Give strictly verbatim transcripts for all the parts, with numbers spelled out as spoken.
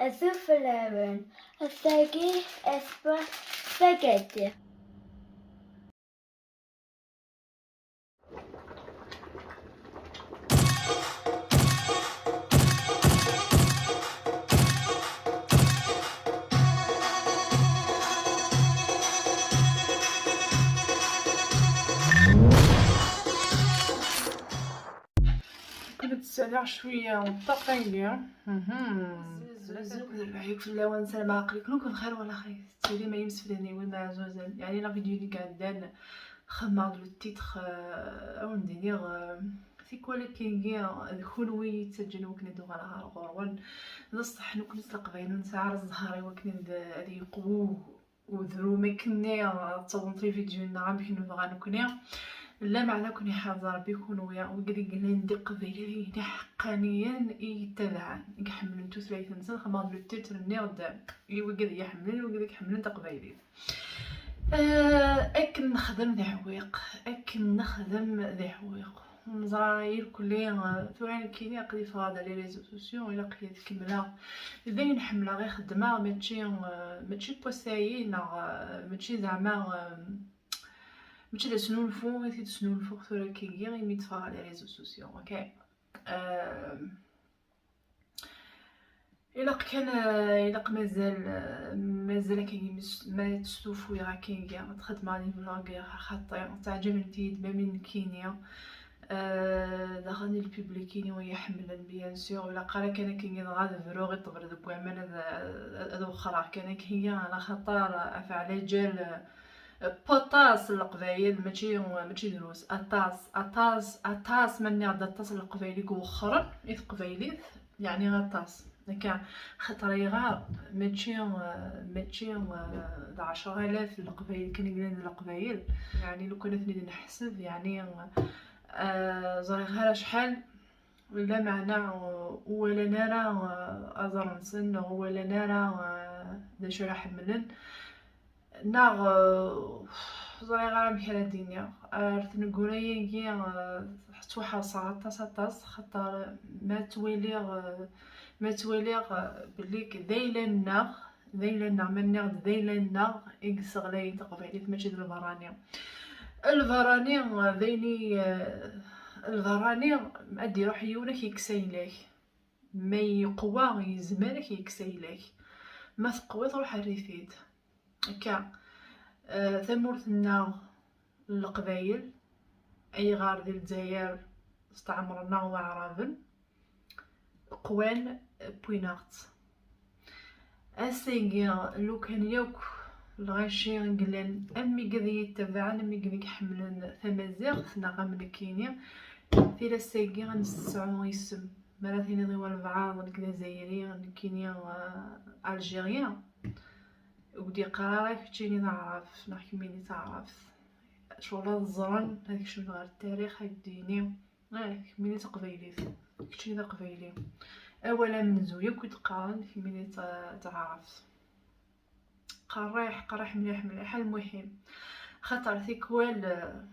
Azul fell-awen. Ass-agi, spaghetti. كنت تسالي شويه والطاقه اللي زوج الربع يكفي لا وانسى ما عقلك لو كان خير ولا خير. تولي ما يمس في دنيا وما عزوزا. يعني لا فيديو اللي قاعد دان خمار لو تيتر، آه، او ندير، آه، في كل كينجي، آه، كل وي تسجل وكنا دوغا على غرون. بصح نكون نسلق بينو نسعر الزهر وكنا هذه يقوو ودرو مكني، آه، تصور في فيديو نعم كنا بغا نكوني. لا معنى كوني حاضر بيكون ويا وقريق لين دق بيلي حقانيا يتبعان يحملون تو ثلاثة نسان خمار لو تيتر نيغ دام. يوقد يحملون وقريق يحملون تقبايلي. آه، أكن نخدم ذي عويق، أكن نخدم ذي عويق. مزراير كلي، آه، ثوران كيني أقدي فغاد على لي ريزو سوسيو إلا قيت كملا. داين حملة غير خدمة، ماشي، آه، ماشي بوسايي، نغ، آه، ماشي زعما، آه، ماشي دا سنونفو، غير تيد سنونفو ثورا كيني، غير ميتفرج على لي ريزو سوسيو، أوكي؟ آه، إلاق كان، إلاق مازال، مازال كاين مس-، ما تستوفو يا كاين كاع تخدم على الفلوغ يا خاطر تعجبني تيد ما من كينيا. آه، داخل البوبليكيني ويا حملا بيان سور، ولا قرا كان كاين غاد فروغ يطبر دك وعمل هذا، هذا وخرا كان كاين على خاطر افعل جال بوطاس القبايل، ماشي، ماشي دروس، أطاس، أطاس، أطاس من يعد أطاس القبايل يقول وخرن، إذ قبايلي، يعني غطاس. هكا خاطر يغار ماشي، ماشي، د عشرة آلاف القبايل، كان يقولون القبايل. يعني لو كان اثنين نحسب، يعني، آه، زري غير شحال، لا معنى، ولا نرى، آه، أزر نسن، ولا نرى، آه، ذا شو راح حملن. ناغ، آه، زريغ راه مكان الدنيا. آه، رث نقول ياكي، آه، حتى واحد صار طاس طاس، خاطر ما تواليغ، آه، ما تواليغ، آه، بليك ذيلا ناغ، ذيلا ناغ، من ناغ ذيلا ناغ، إكس غلاي تقبيلي، ماشي د البراني. البراني، آه، ذيني، آه، البراني، أدي روح يونك يكسيلك. ما يقوى يزمر يكسيلك. ما تقوي تروح الريفيد. هكا، آه، ثمورتنا القبايل، أي غار ديال الجزائر استعمرنا وعرابن، قوان بويناغت. أسيقي لو كان يوك الغاشي قلن أمي قذي يتبعن، أمي قذي يحملن ثمازيغ، ثنا غاملكيني. في لسيقي غنسعو يسم. مرات هنا ضيوان البعض، نك دزايري، نكيني، آه، ألجيريا. ودي قرارة كتشيني نعرف، نح كميني تعرف. شغل الزرن، هاك شنو غير التاريخ، هاك ديني. آه، كميني تقبيلي. كتشيني تقبيلي. أولا من زوية كنت قارن، كميني تع-، تعرف. قريح، قريح مليح، مليح. المهم، خاطر تيكوال، آه،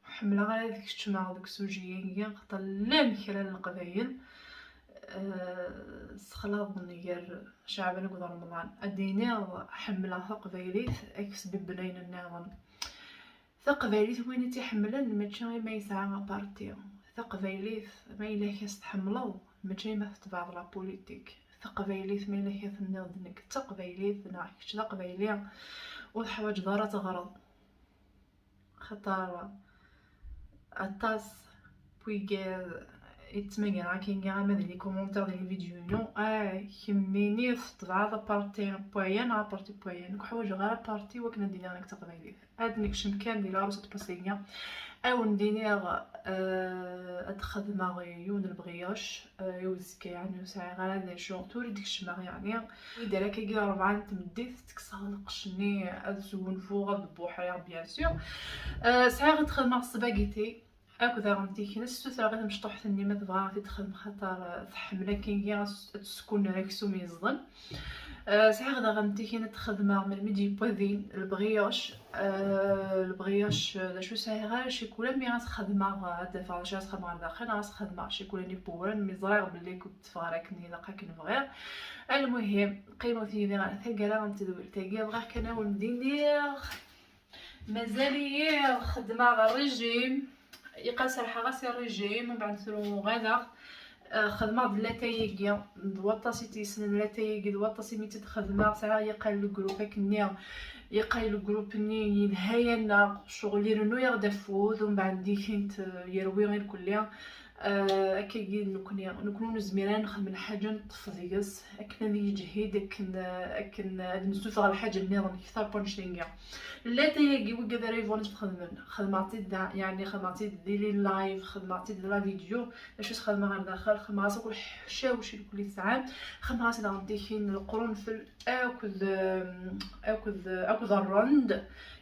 حملة غير هذيك الشمعة، ديك السوجية، هي خاطر لان كرا القبايل، آه، سخلاط نير شعب نقول رمضان. أديني حملة تقبايليت، أكس ببنين النظام. تقبايليت وين تيحملن، ماشي غير ما يسعى بارتي. تقبايليت ما إلا كاس تحملو، ماشي ما تتبع لا بوليتيك. تقبايليت ما إلا كاس النغد نك تقبايليت، نعكش تقبايلي، وتحواج دارة تغرض. خاطر أطاس بويكال يتمنى راه كاين كاع ما دير لي كومونتير ديال الفيديو نو. اه، كميني في طبعا بارتي بويان، اه، بارتي بويان. كحواج غير بارتي وكنا دينا لك تقبيلي. هاد نكشم كامل العروسة تبصينيا. او نديني، آه، اتخدم يون البغياش، آه، يوزك يعني وسعي غير هذا شو توري ديك الشماغ يعني. إذا لك يجي أربعة نتمديت تكسر نقشني أزون فوق البحيرة بيان سور. آه، سعي غتخدم السباغيتي. أكو ذا غمتي كنا السوسة غير مشطوح ثني ما تبغى غادي تخدم خاطر تحمل كي نجي تسكن راك سومي يزضن. آه، سعي غدا غمتي كنا تخدم من ميدي بوذين البغياش. آه، البغياش، آه، شو سعي غير شي كولا مي غتخدم هذا فالشي غتخدم على داخل غتخدم شي كولا ني بورن مي زريغ بلي كنت تفارقني لقاك نبغيها. Almuhim, qqimet yid-i ɣer taggara n tedwilt-agi, bɣiɣ kan ad wen-d-iniɣ mazal-iyi xeddmeɣ rrijim. Iqas serḥeɣ-as i rrijim, mbeɛd tru uɣaleɣ. Eh, xedmeɣ-d latay-agi, d waṭas i tt-yessnen latay-agi, d waṭas imi tt-id-xedmeɣ, sɛiɣ yiqal le groupe akkenni, yiqal le groupe-nni yelha-yaneɣ, ccɣel irennu-yaɣ-d afud, mbeɛd dikint, eh, yerwi irkelli. Eh, akkagi nekni, nekni ur nezmir ara nexdem lḥaǧa neṭṭef deg-s, akken ad yeǧhid, akken, eh, akken ad nessuffeɣ lḥaǧa nniḍen kter n wannect-agi. Latay-agi, wigad ara yebɣun ad t-xedmen, xedmeɣ-tt-id da, yeɛni xedmeɣ-tt-id di les lives, xedmeɣ-tt-id di la vidéo. D acu i s-xedmeɣ ɣer daxel? Xedmeɣ-as akk leḥcawec irkelli tesɛam, xedmeɣ-as daɣen tikin n leqrunfel akked, akked, akked rrend.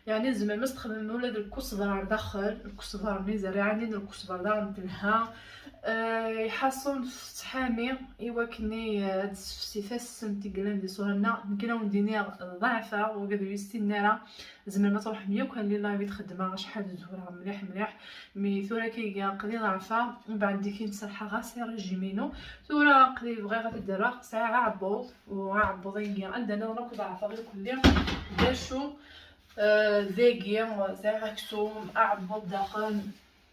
Yeɛni tzemrem ad s-txedmem ula d lkusber ar daxel, lkusber-nni zerriɛa-nni n lkusber daɣen telha. Eh, iḥaṣun tettḥami i wakken i, eh, ad tessefsi tassemt i yellan di ṣṣura-nneɣ. Nekk ad wen-d-iniɣ ḍeɛfeɣ, wigad ur yi-ssinen ara, tzemrem ad tṛuḥem yakk ar les lives i d-xeddmeɣ, acḥal zureɣ mliḥ mliḥ. Mi tura akka iga aql-i ḍeɛfeɣ, mbeɛd dikin serḥeɣ-as i rrijim-inu. Tura aql-i bɣiɣ ad t-id-rreɣ, sɛiɣ aɛebbuḍ, u aɛebbuḍ-agi anda nniḍen akk ḍeɛfeɣ irkelli. D acu? Eh, dagi, sɛiɣ aksum, aɛebbuḍ daxel,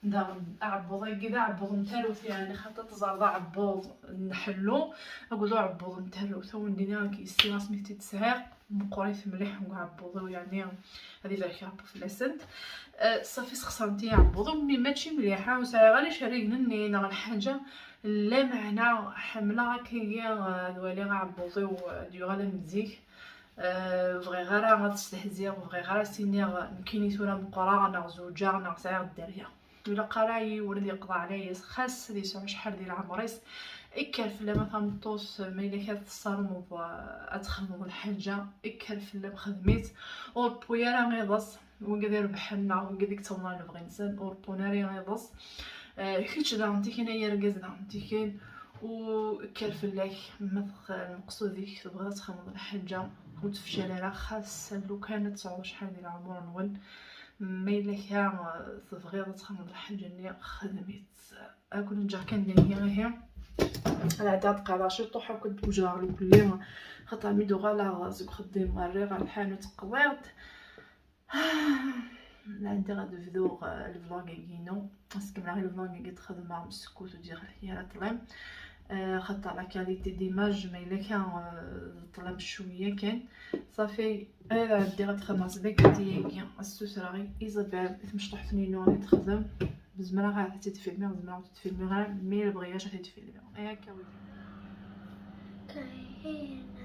daɣen aɛebbuḍ-agi d aɛebbuḍ n tarut, yeɛni xaṭi teẓriḍ aɛebbuḍ n ḥellu akked uɛebbuḍ n tarut. Ad wen-d-iniɣ nekk yessi asmi t-id-sɛiɣ, meqqrit mliḥ deg uɛebbuḍ-iw, yeɛni ad ibarek Rebbi fell-asent. Eh, ṣafi sxeṣrent-iyi aɛebbuḍ-iw, mi mačči mliḥ, ur sɛiɣ ara icerrigen-nni neɣ lḥaǧa. Lameɛna ḥemmleɣ akkagi, eh, ad waliɣ aɛebbuḍ-iw, eh, ad yuɣal am zik. Eh, bɣiɣ ara ad stehziɣ, bɣiɣ ara ad s-iniɣ nekkini tura meqqreɣ neɣ zewǧeɣ neɣ sɛiɣ dderya. Ur ilaq ara yiwen ad yeqḍeɛ ɛlayas, xas ad yesɛu acḥal di leɛmer-is. Ikker fell-am a tameṭṭut, ma yella kra tessarmeḍ, eh, ad txedmeḍ lḥaǧa, ikker fell-am xdem-itt. Ur rebbu ara iḍes, wigad irebḥen neɣ wigad i yettawen lebɣi-nsen, ur rebbun ara iḍes. Eh, kečč daɣen tikin ay argaz daɣen tikin, u kker fell-ak ma tx-, lmeqsud-ik tebɣiḍ ad txedmeḍ lḥaǧa ur tefcal ara, xas lukan ad tesɛuḍ acḥal di leɛmer-nwen. Ma yella kra, eh, tebɣiḍ ad txedmeḍ lḥaǧa-nni, xdem-itt. Ad ken-ǧǧeɣ kan dagi, ihi. Ad ɛeddiɣ ad qeɛdeɣ ciṭuḥ, ad ken-ǧǧeɣ lekli, xaṭer mi d-uɣaleɣ seg uxeddim rriɣ ɣer lḥanut qḍiɣ-d. Ɛeddiɣ ad bduɣ, eh, le vlog-agi-inu. Ad s-kemmleɣ i le vlog-agi d-xedmeɣ meskut ur d-yeɣli ara ṭṭlam. Eh, xaṭer la qualité d'image ma yella kan, eh, d ṭṭlam cwiya kan. Ṣafi, ad ɛeddiɣ ad xedmeɣ spaghetti-agi, ad ssutreɣ i Isabel, i tmecṭuḥt-nni ad t-texdem. Zemreɣ ad t-id-filmiɣ, zemreɣ ad t-id-filmiɣ, mi lebɣi-yac ad t-id-filmiɣ. Akka wigi. Kahina.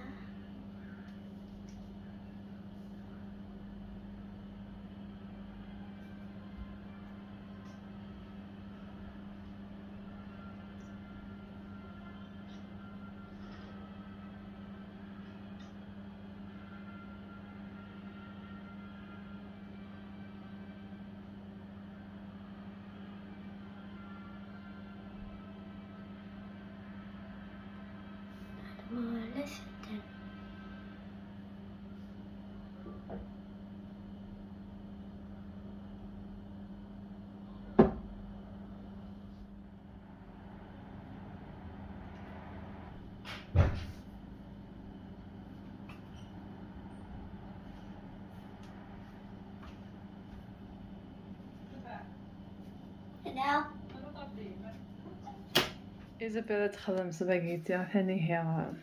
Isabel ad texdem spaghetti, atan ihi, ad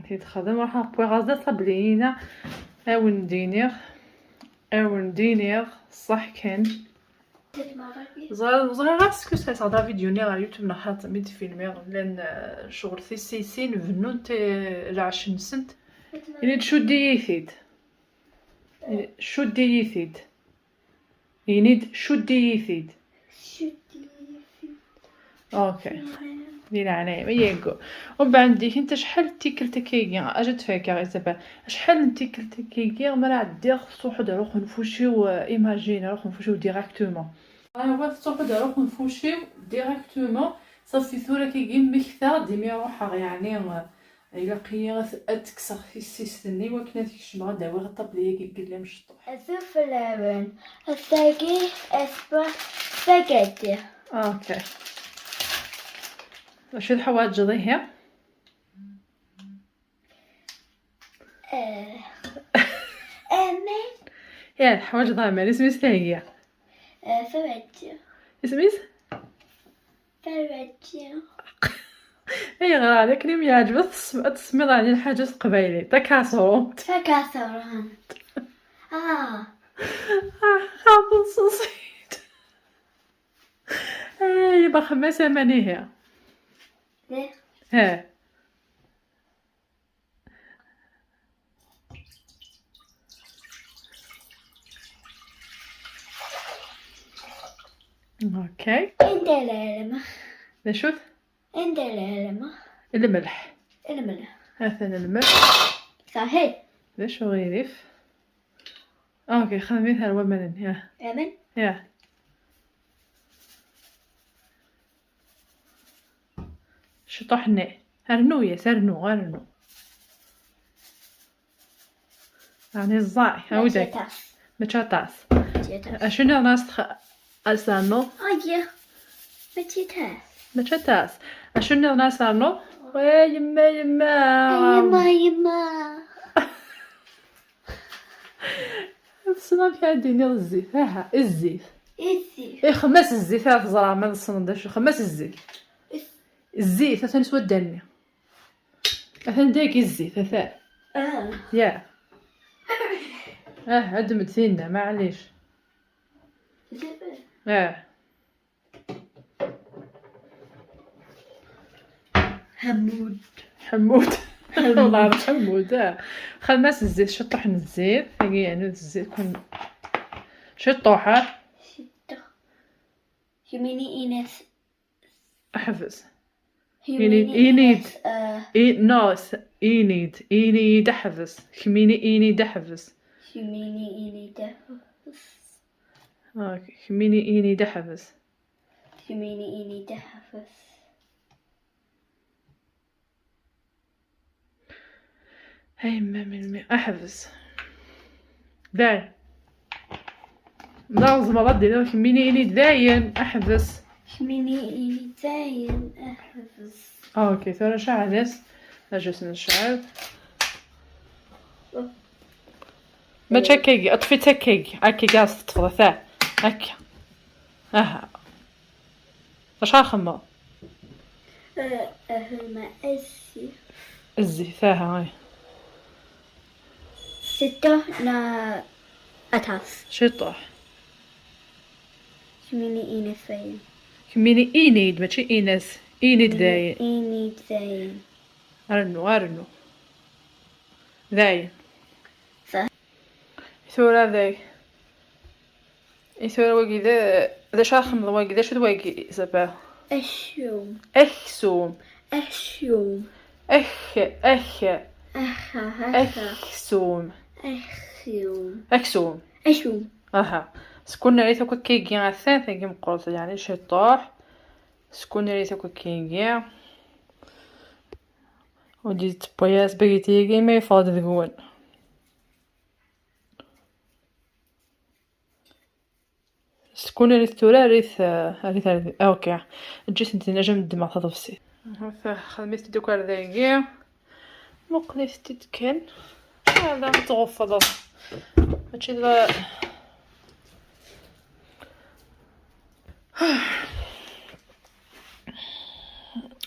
t-id-texdem, ruḥ wwiɣ-as-d aṭabliyina, ad wen-d-iniɣ, ad wen-d-iniɣ, ṣṣeḥ kan. Ẓriɣ, ẓriɣ ɣas skusaseɣ-d avidyu-nni ɣer YouTube neɣ xaṭi mi d-filmiɣ, llan, eh, ccɣel tissisin bennunt, eh, lɛecc-nsent. Ini-d cuddi-yi-t-id. Cuddi-yi-t-id. Ini-d cuddi-yi-t-id. Cuddi-yi-t-id. Ok. Di leɛnaya-m, ay aggur. Umbeɛd dikin acḥal n tikkelt akkayagi, acu d-fakeɣ, Isabel? Acḥal n tikkelt akkayagi mi ara ɛeddiɣ tettruḥu-d ar uxenfuc-iw, eh, imagine, ar uxenfuc-iw directement. Ɣer tettruḥu-d ar uxenfuc-iw directement, ṣafi tura akkayagi mmektaɣ-d imi ruḥeɣ, yeɛni, eh, ilaq-iyi ad, ad kkseɣ tissist-nni wakken ad kecmeɣ ad d-awiɣ ṭabli-agi i yellan mecṭuḥ. Azul fell-awen. Ass-agi, spaghetti. Ok. Acu teḥwaǧeḍ ihi? Eh, aman. Yah, teḥwaǧeḍ aman. Isem-is Thegga? Eh, Fawad. Isem-is? Fawad. Ayɣer akken i m-yeɛǧeb ad tessem-, ad tesmiḍ ɛni lḥaǧa s teqbaylit? Takasrunt. Takasrunt. Ah. Ah, xaṭi ṣuṣit. Ay, baxem-as aman ihi. Lih. Ha. Okay. Anda lɛelma? D acu-t? Anda lɛelma? Lmelḥ. Lmelḥ. Atan lmelḥ. Sahi. D acu ɣilif? Okay, xdem-it ar waman-nni, yah. Aman? Yah. Ciṭuḥ-nni. Rnu-yas, rnu, rnu. Ɛni ẓẓay, mačči aṭas. Mačči aṭas. Mačči aṭas. Acu nniḍen as tx-, as ternuḍ? Aya. Mačči aṭas. Mačči aṭas. Acu nniḍen as ternuḍ? Wa yemma, yemma. Yemma, yemma. Tessneḍ amek ara d-tiniḍ zzit? Aha, zzit. Zzit. Ixem-as zzit, ara teẓreḍ ma tessneḍ d acu. Ixem-as zzit. Zzit, atan s waddal-nni. Atan dagi zzit, atan. Ah. Ya. Ah, ad d-med tinna, maɛlic. Ah. Ḥemmud. Ḥemmud. Ḥemmud. Wallah, Ḥemmud, ah. Xdem-as zzit, ciṭuḥ n zzit. Tagi, yeɛni, zzit kun ciṭuḥ, ah. Ciṭuḥ. Kemmini inas. Ḥbes. Kemmini ini-, ini-, inas, ah. I-, no, s-, ini-d. Ini-d, ḥbes. Kemmini ini-d, ḥbes. Kemmini ini-d, ḥbes. Okay, kemmini ini-d, ḥbes. Kemmini ini-d, ḥbes. Ay, yemma, melmi? Ḥbes. Dayen. Daɣ tzemreḍ ad d-tiniḍ kemmini ini-d dayen, ḥbes. Kemmini ini-d dayen, ḥbes. Ah, okay, tura ceɛl-as. Aǧus necɛel. Mačči akkagi, ṭṭef-itt akkagi. Akkagi ara s-teṭṭfeḍ, ata. Akka. Aha. Acu ara xemmeɣ? Eh, eh, ma zzit. Zzit, aha, ay. Ciṭuḥ neɣ aṭas? Ciṭuḥ. Kemmini inas dayen. Kemmini ini-d, mačči inas. Ini-d dayen. Ini-d dayen. Rnu, rnu. Dayen. Sa- Tura day. I tura wagi d, d acu ara xemmeḍ wagi? D acu d wagi, Isabel? Aksum. Aksum. Aksum. Ak-, ak-. Aha, aha. Aksum. Aksum. Aksum. Aksum. Aha. Skunnerit akk akkagi atan, tagi meqqret, yeɛni ciṭuḥ. Skunnerit akk akkagi. Ur d-yettewwi ara spaghetti-agi ma yeffeɣ-d deg-wen. Skunnerit tura, rrit, eh, rrit ar, ah, ok. Eǧǧ-itent din, ajem ddmeɣ taḍebsit. Xedmit-d akk ar dagi. Muqlet-id kan. Ala, ad tɣefleḍ. Mačči d,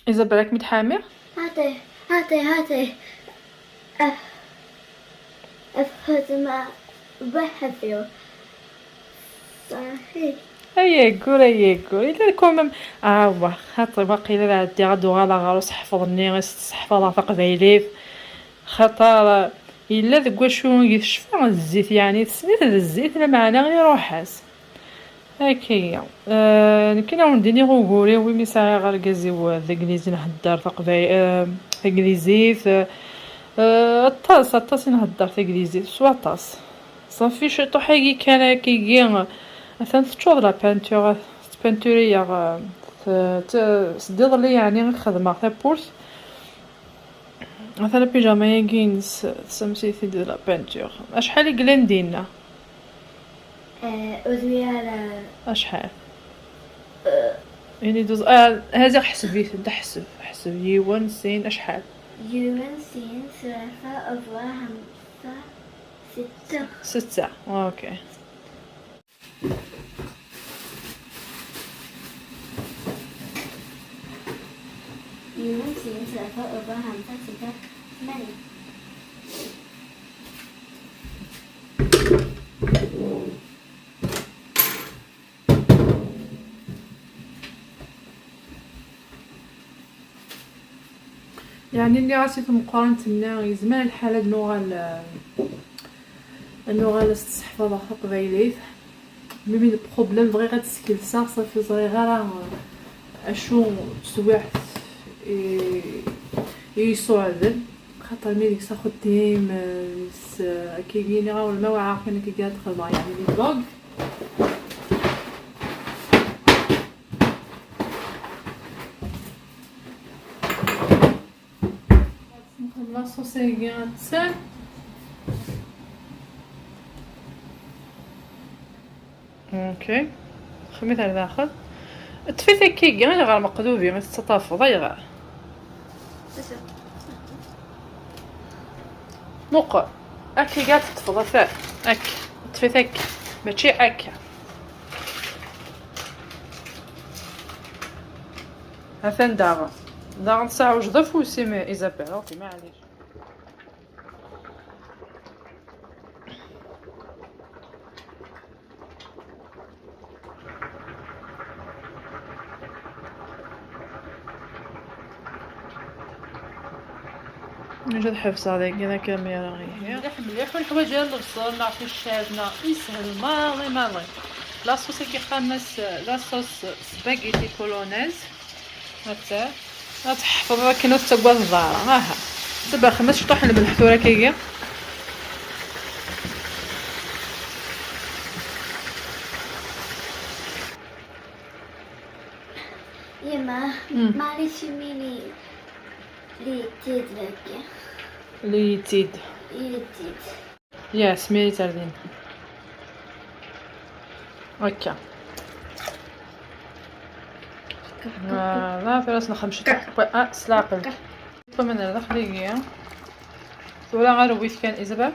Isabel, ad kem-id-ḥamiɣ? هاتي، هاتي، هاتي. أف-، أفهد ما بحثي. صحيح. Ay aggur, ay aggur. Yella quand même. Ah, wa, xaṭi, waqila ad ɛeddiɣ ad uɣaleɣ ɣer useḥfaḍ-nni i s-tesseḥfaḍeɣ taqbaylit. Xaṭer, eh, yella deg wacu i tecfa zzit, yeɛni tessen-it d zzit, lameɛna iruḥ-as. Akka-yi. Eh, nekkini ad wen-d-iniɣ ugur-iw, imi sɛiɣ argaz-iw, eh, d aglizi nhedder taqbay-, eh, taglizit, eh, eh, aṭas, aṭas i nhedder taglizit, s waṭas. Ṣafi ciṭuḥ-agi kan, akkagi, atan teččur la peinture, tettpinturiyeɣ, eh, t-, t-, s diḍelli, yeɛni, i xedmeɣ tawwurt. Atan apijama-agi-ines, tsemsit-id la peinture. Acḥal i yellan dinna? Eh, ur dwi ara. Acḥal? Eh. Ini-d uz-, ah, hazi ḥseb-iten, ḥseb, ḥseb yiwen, sin, acḥal? Yiwen, sin, tlata, ṛebɛa, xemsa, sitta. Sitta. Okay. Yiwen, sin, tlata, ṛebɛa, xemsa, sitta, tmanya. Yeɛni, nniɣ-as i tmeqqrant-nni, yezmer lḥal ad nuɣal, ad nuɣal ad s-tesseḥfaḍeɣ taqbaylit. Mimi le problème, bɣiɣ ad skelseɣ, ṣafi ẓriɣ ara acu teswiɛt i, i yi-suɛden. Xaṭer mi deg-s axeddim, eh, s, eh, akkagi, nniɣ-awen ma wɛaɣ kan akkagi ad xedmeɣ, yeɛni, les vlogs. Nxedm la sauce-agi ass-a. Okay. Xdem-it ar daxel. Ṭṭef-it akkagi, ayɣer meqlubi i tettaṭṭafeḍ, ayɣer? Muqel. Akkagi ad teṭṭfeḍ, atan. Akka. Ṭṭef-it akka. Mačči akka. Atan daɣen. Daɣen tesɛa wejda ɣef wussim Isabel. Okay, maɛlic. Acu ad ḥebseɣ dagi la caméra ihi. Mliḥ, mliḥ, ur neḥwaǧ ara lebṣel neɣ ticcert neɣ, yeshel maḍi maḍi. La sauce-agi qqaren-as la sauce spaghetti polonaise. Atta. Ad tḥefḍeḍ akken ur tettagadeḍ ara. Aha. Ttbaxem-as ciṭuḥ n lmelḥ tura akkagi. Yemma, mm, maɛlic imi li, li tid dagi. Li tid. Li tid. Yes, mi tardin. Akka. Voilà, tura ad s-nexdem ciṭuḥ. Ah, s leɛqel. Ṭṭumen ar daxel-agi. Tura ad rewwit kan Isabel.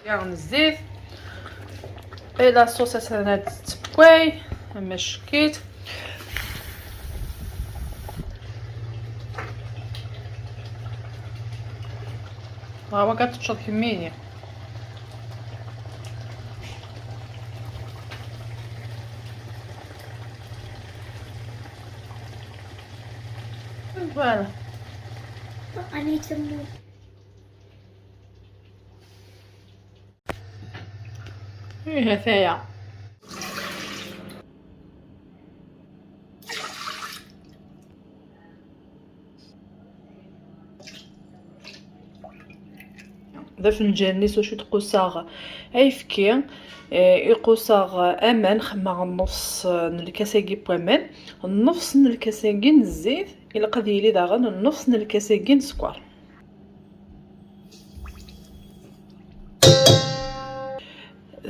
Yaɣen zzit. Et la sauce ad tettewway. Ama ckit. Ɣawa ad teččeḍ kemmini. Voilà. Ani temmut. Ih, ataya. D afenǧal-nni s wacu d-qussaɣ ayefki, eh, i qussaɣ aman, xemmeɣ nnefs n lkas-agi n waman, nnefs n lkas-agi n zzit, ilaq ad yili daɣen nnefs n lkas-agi n sskeṛ.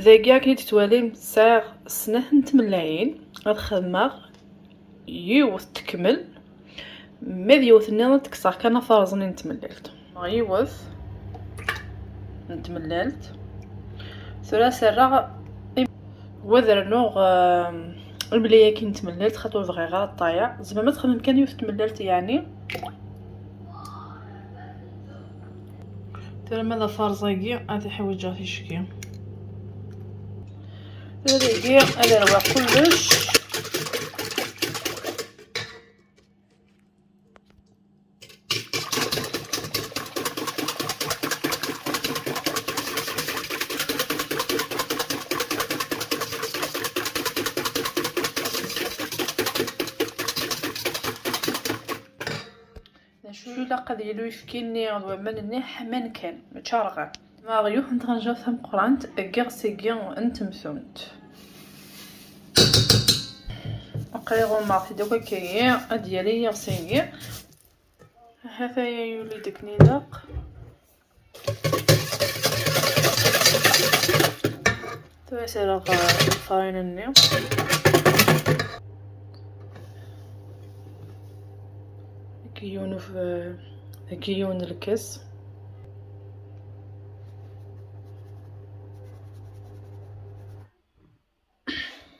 Dagi, akken i d-tettwalim, sɛiɣ snat n tmellalin. Ad xedmeɣ yiwet tekmel, ma d yiwet-nni ad kkseɣ kan afarẓen n tmellalt. Yiwet n tmellalt. Tura ad s-rreɣ im-, wa ad rnuɣ, ehm, imlay-agi n tmellalt, xaṭer ur bɣiɣ ara ṭṭayeɛ. Tzemrem ad txedmem kan yiwet n tmellalt, yeɛni. Tura ma d afarẓ-agi, ad iḥwiǧeɣ ticki. Tura dagi ad rwiɣ kullec. D acu ilaq ad yili uyefki-nni d waman-nni ḥman kan, mačči rɣan. Neɣ yiwet n tɣenǧawt tameqqrant deg iɣes-agi n temtunt. Aql-i ɣummeɣ-t-id akk akkagi, ad d-yali yiɣes-agi. Ahat aya yuli-d akken ilaq. Tura ad s-rreɣ, uh, lfarin-nni. Dagi yiwen uf-, dagi yiwen n lkas.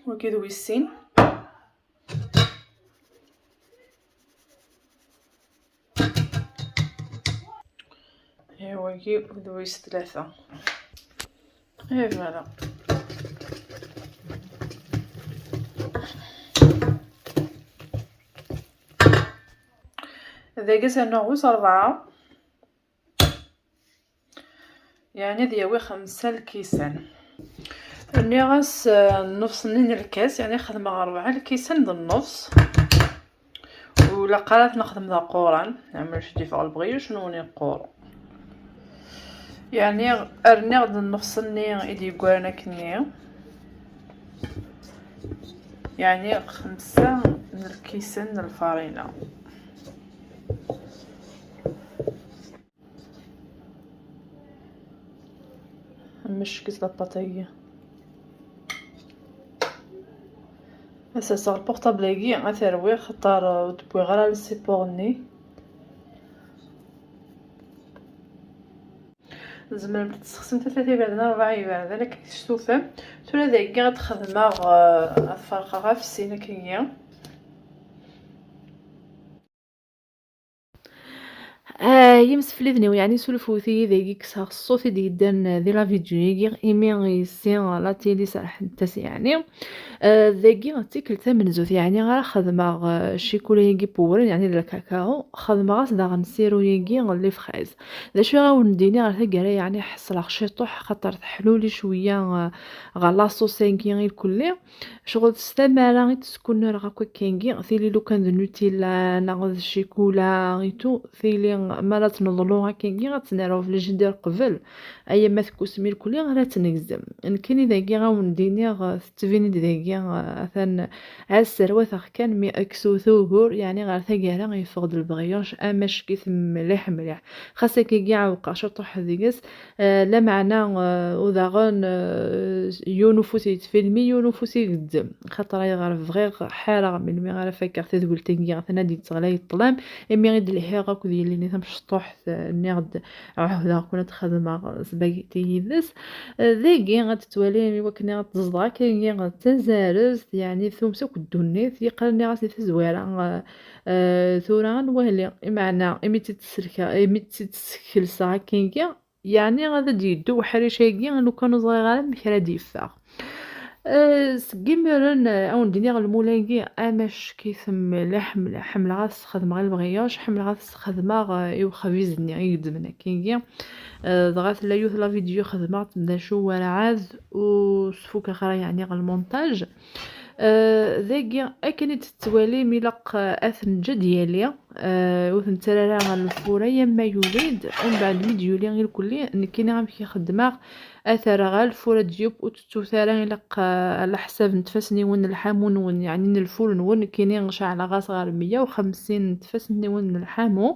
Wagi d wis sin. Ihi wagi d wis tlata. Et voilà. Dagi ad nernu wis rebɛa. Yeɛni ad yawi xemsa lkisan. Rniɣ-as, eh, nnefṣ-nni n lkas, yeɛni xedmeɣ rebɛa lkisan d nnefṣ. Ur ilaq ara ad t-nexdem d aquran, yeɛni ad d-yeffeɣ lebɣi-nwen yeqqur. Yeɛni rniɣ-d nnefṣ-nni i d-yeggran akkenni. Yeɛni xemsa n lkisan n lfarina. Mmeckez la pâte-agi. Ad serseɣ lpurṭabl-agi, ad t-rwiɣ, xaṭer ur d-wwiɣ ara le support-nni. Tzemremt ad tessexsemt tlata iberdan, rebɛa iberdan, akken testufam. Tura dagi ad xedmeɣ, eh, ad ferqeɣ ɣef sin akkagi. Ah, yimsefliden-iw, yeɛni sulfut-iyi dagi, kkseɣ ṣṣut i d-yeddan di la vidéo-agi, imi yessi la télé serḥent-as, yeɛni. Ah, dagi d tikkelt tamenzut, yeɛni ara xedmeɣ, ah, ccikula-agi n wewren, yeɛni d lkakao, xedmeɣ-as daɣen siru-agi n les fraises. D acu i ɣ-awen-d-iniɣ ar taggara, yeɛni ḥeṣleɣ ciṭuḥ, xaṭer teḥluli cwiya, ah, ɣer la sauce-agi irkelli. Ccɣel s tamara i tt-skunnureɣ akk akkengi, tili lukan d Nutella neɣ d ccikula et tout, tili ma la tt-neḍlu akkengi ad tt-nerr obligé d qbel, aya ma tekkusmi irkelli ara tt-negzem. Nekkini dagi ad wen-d-iniɣ, tettbin-d dagi, atan ad serwateɣ kan, mi kkseɣ ugur, yeɛni ɣer taggara yeffeɣ-d le brioche amack-it mliḥ mliḥ. Xas akkagi ɛewqeɣ ciṭuḥ deg-s, Eh, lameɛna, eh, u daɣen, eh, yiwen ufus yettfilmi, yiwen ufus igezzem. Xaṭer ayɣer bɣiɣ ḥareɣ melmi ara fakeɣ tadwilt-agi, atan ad d-yetteɣlay ṭṭlam, imi i d-lhiɣ akked yelli-nni tamecṭuḥt, eh, nniɣ-d ɛuhdeɣ-ken ad xedmeɣ spaghetti yid-s. Eh, dagi ad tettwalim i wakken ad teẓḍeɣ akkagi d tazarest, yeɛni tums akk ddunit, yeqqar nniɣ-as di tazwara, eh, eh, tura ad nwali, imeɛna imi tt-id-sselkeɣ, imi tt-id-skelseɣ akkagi, yeɛni ad d-yeddu uḥric-agi, lukan ur ẓriɣ ara amek ara d-yeffeɣ. Eh, seg imiren, eh, ad wen-d-iniɣ lmul-agi amack-it mliḥ mliḥ. Ḥemmleɣ ad s-xedmeɣ i lbɣiyac, ḥemmleɣ ad s-xedmeɣ, eh, i uxbiz-nni i yeddmen akkagi. Eh, dɣa tella yiwet la vidéo xedmeɣ-tt, d acu werɛad ur s-fukeɣ ara, yeɛni, ɣer lmontaj. Eh, dagi, akken i d-tettwalim, ilaq, eh, ad t-neǧǧ ad yali. Eh, ur t-nettarra ara ɣer lfur, aya ma yuli-d, umbeɛd mi d-yuli irkelli, nekkini amek i xeddmeɣ, ad t-rreɣ ɣer lfur ad d-yeww, ur tettut ara, ilaq, eh, ɛla ḥsab n tfassen-iwen n lḥamu-nwen, yeɛni n lfur-nwen, nekkini ceɛleɣ-as ɣer meyya u xemsin n tfassen-iwen n lḥamu,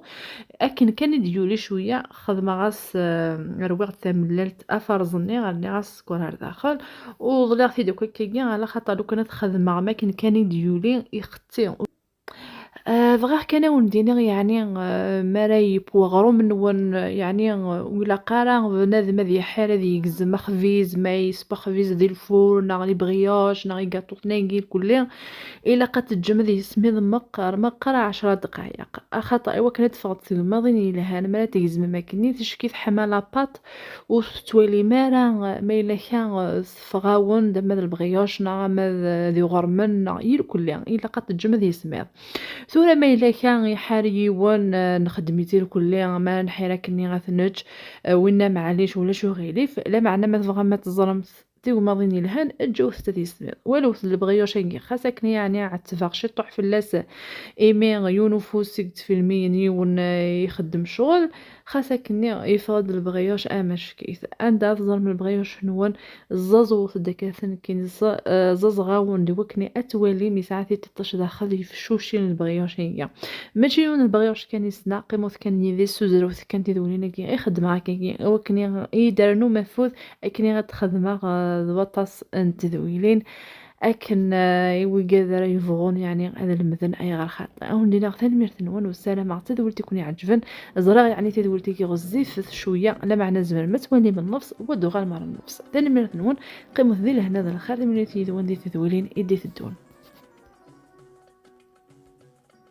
akken kan i d-yuli cwiya, xedmeɣ-as, eh, rwiɣ-d tamellalt aferẓ-nni, rniɣ-as sskeṛ ar daxel, uḍliɣ-t-id akk akkagi, ɛla xaṭer lukan ad t-xedmeɣ makken kan i d-yuli, ixetti. Eh, bɣiɣ kan ad wen-d-iniɣ, yeɛni, eh, mi ara yeww weɣrum-nwen, yeɛni, eh, ur ilaq ara bnadem ad iḥar ad yegzem axbiz, ma yeswa axbiz di lfur, neɣ les brioches, neɣ igaṭuten-agi irkelli, ilaq ad teǧǧem ad yesmiḍ meqqar, meqqar ɛecra dqayeq. Axaṭer i wakken ad teffeɣ d tegmaḍin yelhan, mi ara tgezmem akkenni, ticki teḥma la pâte, ur tettwalim ara, eh, ma yella kra, eh, teffeɣ-awen-d, ama d lebɣiyac neɣ ama d, d iɣermen neɣ irkelli, ilaq ad teǧǧem ad yesmiḍ. Tura ma yella kra iḥar yiwen, eh, nexdem-it irkelli, ma neḥir akkenni ad t-nečč, eh, winna maɛlic ulac uɣilif, lameɛna ma tebɣam ad teẓrem tigmaḍin yelhan, ǧǧewt-t ad yesmiḍ. Walwet lebɣiyac-agi, xas akken yeɛni ɛettbeɣ ciṭuḥ fell-as, imi yiwen ufus i yettfilmiyen yiwen, eh, ixeddem ccɣel, xas akkenni yeffeɣ-d lebɣiyac amack-it. Anda ad teẓrem lebɣiyac-nwen, ẓẓaẓwet-d akka aten-, nekkini ẓ-, eh, ẓẓaẓeɣ-awen-d i wakken ad twalim yesɛa tiṭ-, iṭṭac daxel yefcucin lebɣiyac-agi. Mačči yiwen lebɣiyac kan i ssneɣ, qqimet kan yid-i, ssuzrewt kan tidwilin-agi i xeddmeɣ akkagi, i wakken i, i d-rnuɣ afud akken i ad xedmeɣ, eh, d waṭas n tedwilin. akken eh, i wigad ara yebɣun yeɛni ad lemden ayɣer xaṭi. Ad wen-d-iniɣ tanemmirt-nwen, u ssarameɣ d tadwilt i ken-iɛeǧben. Ẓriɣ yeɛni tadwilt-agi ɣezzifet cwiya, lameɛna tzemrem ad twalim nnefs, u ad d-tuɣalem ɣer nnefs. Tanemmirt-nwen, qqimet di lehna d lxir, tanemmirt yid-wen di tedwilin i d-iteddun.